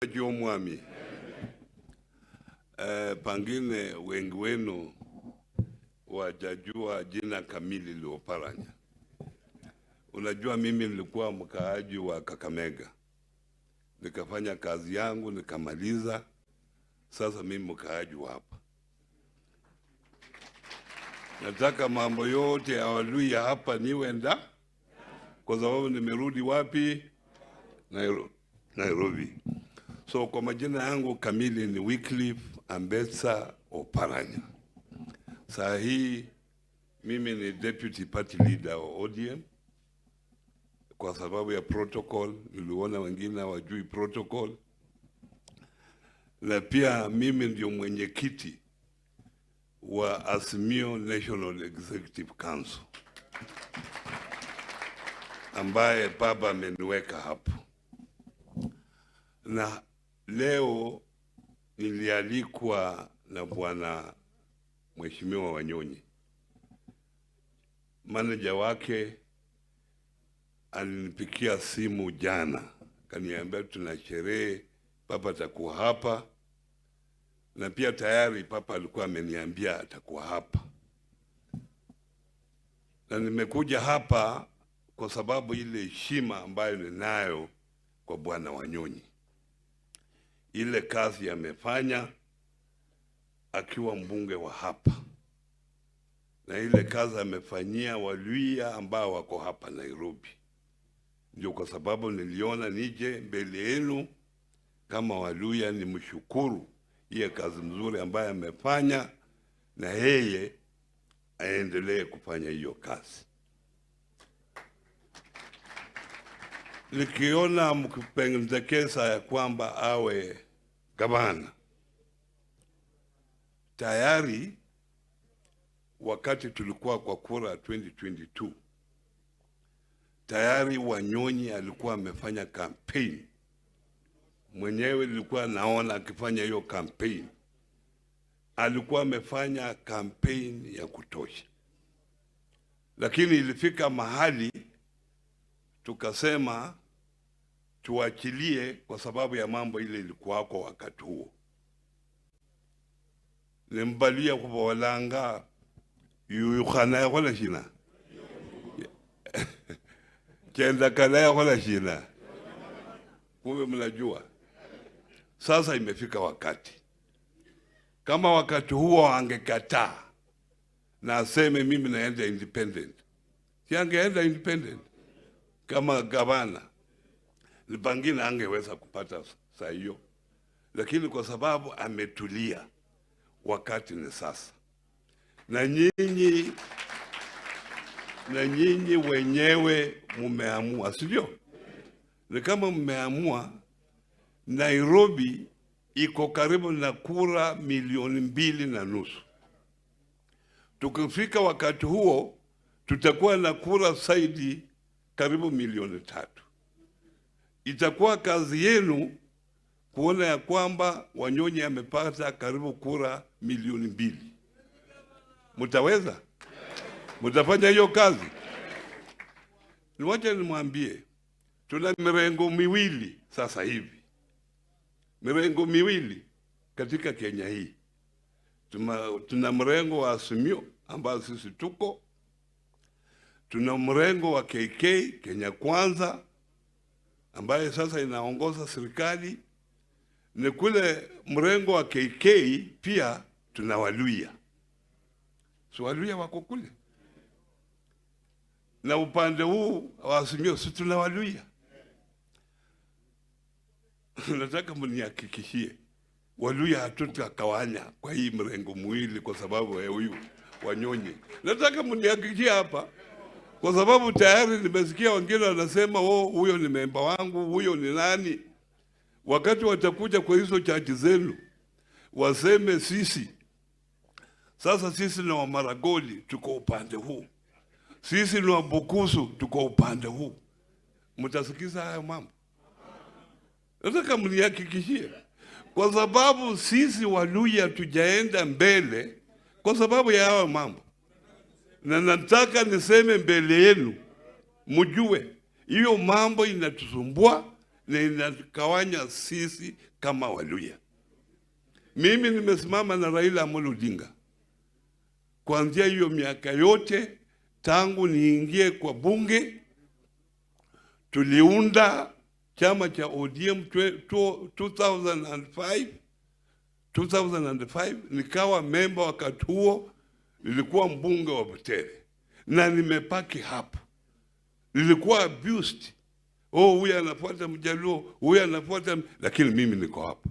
Omwami. Pangine wengi wenu wajajua jina kamili la Oparanya. Unajua mimi nilikuwa mkaaji wa Kakamega, nikafanya kazi yangu nikamaliza. Sasa mimi mkaaji wa hapa. Nataka mambo yote ya Waluhya hapa niwe nda, kwa sababu nimerudi wapi? Nairobi. So kwa majina yangu kamili ni Wycliffe Ambetsa Oparanya. Saa hii mimi ni deputy party leader wa ODM. Kwa sababu ya protocol, niliona wengine hawajui protocol, na pia mimi ndio mwenyekiti wa Azimio National Executive Council ambaye baba ameniweka hapo, na leo nilialikwa na bwana Mheshimiwa Wanyonyi, manager wake alinipikia simu jana, kaniambia tuna sherehe, papa atakuwa hapa, na pia tayari papa alikuwa ameniambia atakuwa hapa, na nimekuja hapa kwa sababu ile heshima ambayo ninayo kwa bwana Wanyonyi, ile kazi amefanya akiwa mbunge wa hapa na ile kazi amefanyia Waluhya ambao wako hapa Nairobi. Ndio kwa sababu niliona nije mbele yenu kama Waluhya nimshukuru hiyo kazi mzuri ambayo amefanya, na yeye aendelee kufanya hiyo kazi. Nikiona mkipendekeza ya kwamba awe gavana, tayari wakati tulikuwa kwa kura 2022 tayari Wanyonyi alikuwa amefanya campaign mwenyewe, nilikuwa naona akifanya hiyo campaign, alikuwa amefanya campaign ya kutosha, lakini ilifika mahali tukasema tuachilie kwa sababu ya mambo ile ilikuwako wakati huo. Nimbalia kubolanga yuyukhana yakhola shina chenda kala yakhola shina, kumbe mnajua. Sasa imefika wakati, kama wakati huo angekataa na aseme mimi naenda independent, si angeenda independent kama gavana, ni pangine angeweza kupata saa hiyo, lakini kwa sababu ametulia, wakati ni sasa. Na nyinyi wenyewe mumeamua, sivyo? Ni kama mmeamua, Nairobi iko karibu na kura 2.5 milioni. Tukifika wakati huo tutakuwa na kura zaidi karibu 3 milioni. Itakuwa kazi yenu kuona ya kwamba Wanyonyi amepata karibu kura 2 milioni. Mutaweza? Mutafanya hiyo kazi? Niwache nimwambie, tuna mirengo miwili sasa hivi, mirengo miwili katika Kenya hii. Tuna mrengo wa Azimio ambao sisi tuko, tuna mrengo wa KK Kenya Kwanza ambaye sasa inaongoza serikali. Ni kule mrengo wa KK pia tuna Waluhya, si Waluhya wako kule, na upande huu wa Azimio si tuna Waluhya. Nataka mnihakikishie Waluhya hatutakawanya kwa hii mrengo mwili kwa sababu ya huyu Wanyonyi. Nataka mnihakikishie hapa, kwa sababu tayari nimesikia wengine wanasema oh, huyo ni memba wangu, huyo ni nani. Wakati watakuja kwa hizo chachi zenu waseme sisi sasa, sisi ni Wamaragoli tuko upande huu, sisi ni Wabukusu tuko upande huu, mtasikiza hayo mambo? Nataka mnihakikishie, kwa sababu sisi Waluhya tujaenda mbele kwa sababu ya hayo mambo, na nataka niseme mbele yenu mjue hiyo mambo inatusumbua. na inagawanya sisi kama Waluhya. Mimi nimesimama na Raila Amolo Odinga kuanzia hiyo miaka yote tangu niingie kwa bunge. Tuliunda chama cha ODM 2005. 2005 nikawa memba. Wakati huo nilikuwa mbunge wa Butere na nimebaki hapo. Nilikuwa abused, oh, huyu anafuata Mjaluo, huyu anafuata, lakini mimi niko hapo.